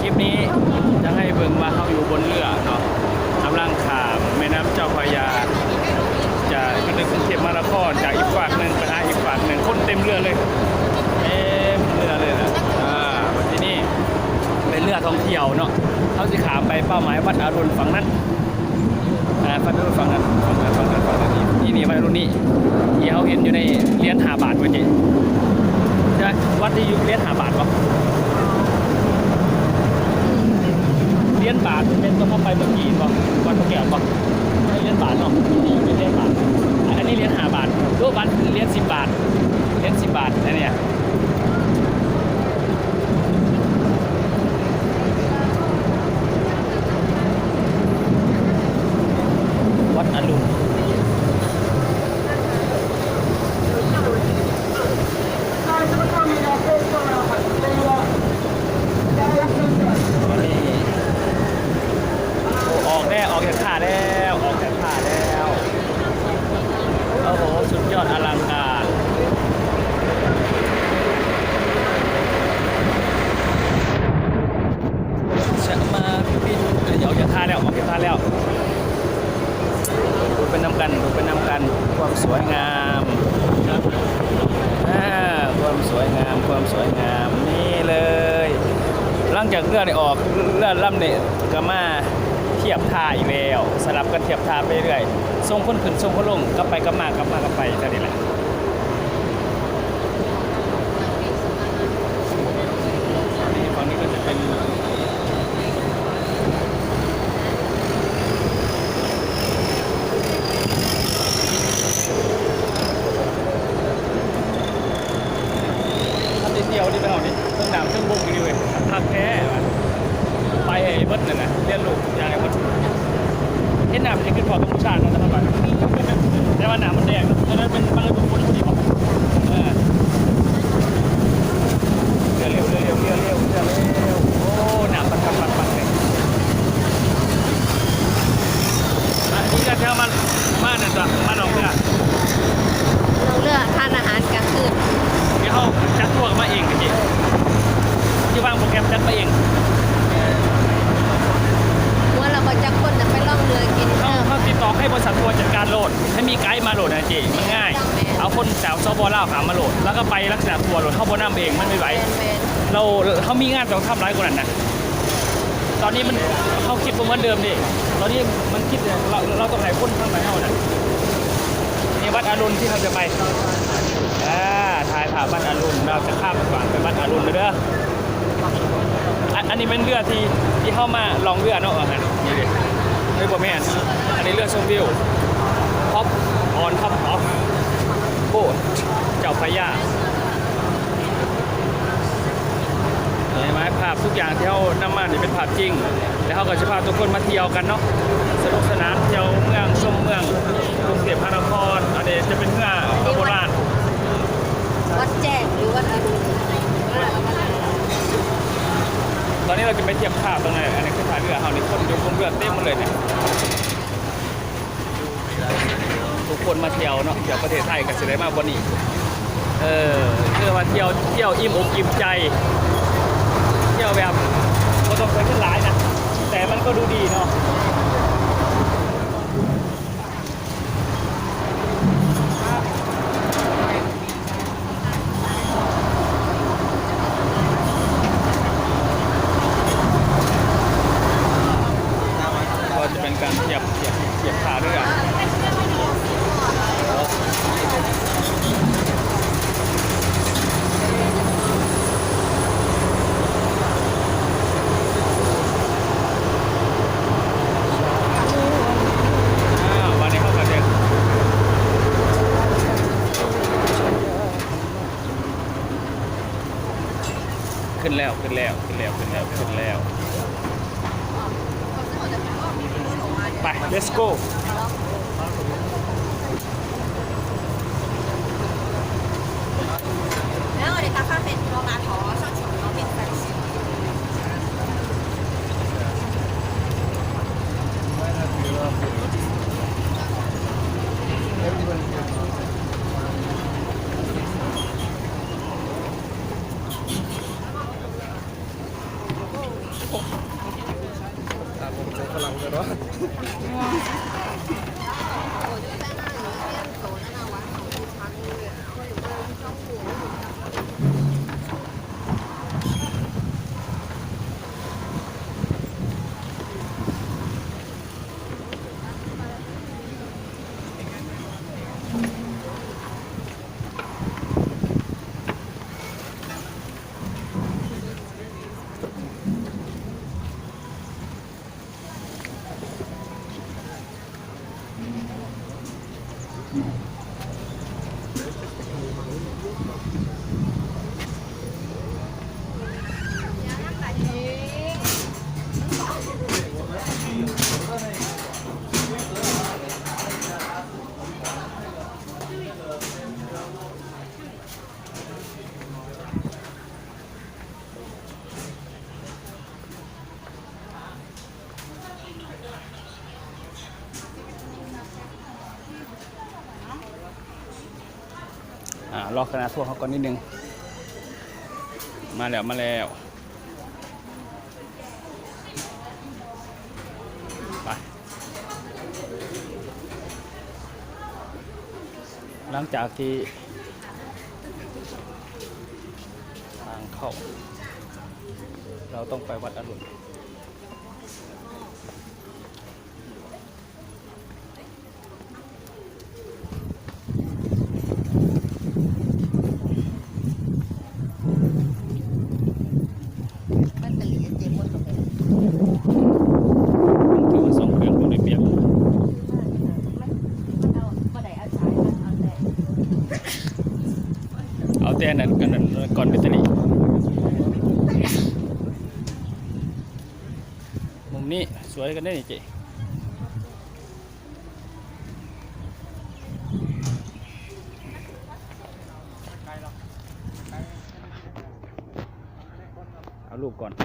ຄລິບນີ້ຈະໃຫ້ເບິ່ງວ່າເຮົາຢູ່ບົນເຮືອເນາະ ກຳລັງຂ້າມແມ່ນ້ຳເຈົ້າພະຍາ ຈາກ ມາເຖິງກຸງເທບມະຫານະຄອນ ຈາກອີກຟາກໜຶ່ງໄປຫາອີກຟາກໜຶ່ງ ຄົນເຕັມເຮືອເລີຍ ເຕັມເຮືອເລີຍນະ. ອາ ບັດທີນີ້ເປັນເຮືອທ່ອງທ່ຽວເນາະ ເຮົາຊິຂ້າມໄປເປົ້າໝາຍວັດອາລຸນຝັ່ງນັ້ນ. ອ່າ ຝັ່ງນັ້ນ ຝັ່ງນັ້ນ ຝັ່ງນັ້ນ ຝັ່ງນັ້ນ ຝັ່ງນັ້ນ ນີ້ ນີ້ ວັດອາລຸນນີ້ ທີ່ເຮົາເຫັນຢູ່ໃນຫຼຽນຫ້າບາດເມື່ອກີ້ ໃຊ່ໄໝ? ວັດທີ່ຢູ່ຫຼຽນຫ້າບາດບໍ່? ຫຼຽນບາດແມ່ນຕົວເຮົາໄປເມື່ອກີ້ບໍ່? ວັດພະແກ້ວບໍ່? ຫຼຽນບາດເນາະ ນີ້ເປັນຫຼຽນບາດ ອັນນີ້ຫຼຽນຫ້າບາດ ໂອ້ ວັດຫຼຽນສິບບາດ ຫຼຽນສິບບາດ ອັນນີ້ ວັດອາລຸນ ຕອນນີ້ ໂອ້ ອອກແລ້ວ ອອກຈາກທ່າແລ້ວ ອອກຈາກທ່າແລ້ວ. ໂອ້ໂຫ ສຸດຍອດອະລັງການ ສະມາປິນ ອອກຈາກທ່າແລ້ວ ອອກຈາກທ່າແລ້ວ. ດູໄປນຳກັນ ດູໄປນຳກັນ ຄວາມສວຍງາມ ອາ ຄວາມສວຍງາມ ຄວາມສວຍງາມ ນີ້ເລີຍ. ຫຼັງຈາກເຮືອນີ້ອອກ ເຮືອລຳນີ້ກໍມາທຽບທ່າອີກແລ້ວ ສະຫຼັບກັນທຽບທ່າໄປເລື້ອຍ ສົ່ງຄົນຂຶ້ນ ສົ່ງຄົນລົງ ກັບໄປກັບມາ ກັບມາກັບໄປ ເທົ່ານີ້ແຫຼະ. ໄປທ່ຽວນີ້ ໄປເຮົານີ້ ເທິງນ້ຳເທິງບົກນີ້ເວີຍ ຄັກແທ້ວ່າ ໄປໃຫ້ເບິດນັ້ນນະ ຮຽນຮູ້ທຸກຢ່າງໃຫ້ເບິດ. ເຫັນນ້ຳຈະຄິດພໍດກັບໝູ່ຊາດເນາະ ແຕ່ວ່າ ແຕ່ວ່ານ້ຳມັນແດງເນາະ ອັນນັ້ນເປັນ ມັນເປັນຄົນຜູ້ດຽວ ເອີ ເຮືອເລວ ເຮືອເລວ ເຮືອເລວ ເຮືອເລວ ໂອ້ ນ້ຳປັດໆໆໆ ເລີຍ. ອັນນີ້ກໍເຮົາມາ ມານັ້ນຕົວະ ມາລ່ອງເຮືອ ລ່ອງເຮືອ ທານອາຫານກາງຄືນ ດຽວເຮົາຈັດທົວກັນມາເອງ ເອີ ຊິວາງໂປຣແກຣມຈັດມາເອງ ເອີ ຫົວລະບໍ່ຈັກຄົນນະ ໄປລ່ອງເຮືອກິນ ເຮົາ ເຮົາຕິດຕໍ່ໃຫ້ບໍລິສັດທົວຈັດການໂລດ ໃຫ້ມີໄກມາໂລດນະເຈ້ ມັນງ່າຍ ເອົາຄົນຈາກ ສປປ ລາວ ຂ້າມມາໂລດ ແລ້ວກໍໄປລັກສະນະທົວໂລດ ເຮົາບໍ່ນຳເອງ ມັນບໍ່ໄຫວ ແມ່ນໆ ລາວ ເຮົາມີງານຕ້ອງທຳຫຼາຍກວ່ານັ້ນນະ. ຕອນນີ້ມັນ ເຮົາຄິດບໍ່ເໝືອນເດີມເດ້ ຕອນນີ້ມັນຄິດ ເຮົາ ເຮົາຕ້ອງໃຫ້ຄົນທາງໃນເຮົານະ ນີ້ວັດອາລຸນທີ່ເຮົາຈະໄປ ອາ ຖ່າຍພາບວັດອາລຸນ ເຮົາຈະຂ້າມໄປວັດອາລຸນເດີ. ອັນ ອັນນີ້ແມ່ນເຮືອທີ່ ທີ່ເຮົາມາລ່ອງເຮືອເນາະ ວ່າຊັ້ນ ນີ້ເດ້ ເອີ ບໍ່ແມ່ນ ອັນນີ້ເຮືອຊົມວິວ Top on top of ໂບດເຈົ້າພະຍາ. ເຫັນໄໝ? ພາບທຸກຢ່າງທີ່ເຮົານຳມານີ້ເປັນພາບຈິງ ແລ້ວເຮົາກໍຈະພາທຸກຄົນມາທ່ຽວກັນເນາະ ສະໜຸກສະໜານ ທ່ຽວເມືອງ ຊົມເມືອງກຸງເທບມະຫານະຄອນ. ອັນນີ້ຈະເປັນເຮືອໂບລານ ວັດແຈ້ງ ຫຼື ວັດອາລຸນ. ຕອນນີ້ເຮົາຈະໄປທຽບທ່າຕົງນັ້ນ ອັນນີ້ຄືທ່າເຮືອເຮົານີ້ ຄົນຢູ່ບົນເຮືອເຕັມໝົດເລີຍນີ້. ທຸກຄົນມາທ່ຽວເນາະ ທ່ຽວປະເທດໄທກໍຊິໄດ້ມາບ່ອນນີ້ ເອີ ຄືວ່າທ່ຽວ ທ່ຽວອີ່ມອົກອີ່ມໃຈ ທ່ຽວແບບບໍ່ຕ້ອງໃຊ້ເງິນຫຼາຍນະ ແຕ່ມັນກໍດູດີເນາະ. ກໍຈະເປັນການທຽບ ທຽບ ທຽບທ່າເຮືອ. ອ້າວ ບາດນີ້ເຮົາກໍໄດ້ ຂຶ້ນແລ້ວ ຂຶ້ນແລ້ວ ຂຶ້ນແລ້ວ ຂຶ້ນແລ້ວ ຂຶ້ນແລ້ວ. ໄປ let's go. ໂອ້ ຕາມໃຈຝຣັ່ງເນາະ. ອ່າ ລໍຄະນະທົວເຮົາກ່ອນນິດໜຶ່ງ. ມາແລ້ວ ມາແລ້ວ. ໄປ ຫຼັງຈາກທີ່ທາງເຂົ້າ ເຮົາຕ້ອງໄປວັດອະລຸນ. ແບັດເຕີຣີເຈໝົດແລ້ວ ຖືວ່າສອງເຄື່ອງບໍ່ໄດ້ປຽບ. ເອົາແຕ່ ເອົາແຕ່ນັ້ນ ອັນນັ້ນກ່ອນ ແບັດເຕີຣີ. ມຸມນີ້ສວຍກັນເດ້ນີ້ເຈ້. ເອົາຮູບກ່ອນ.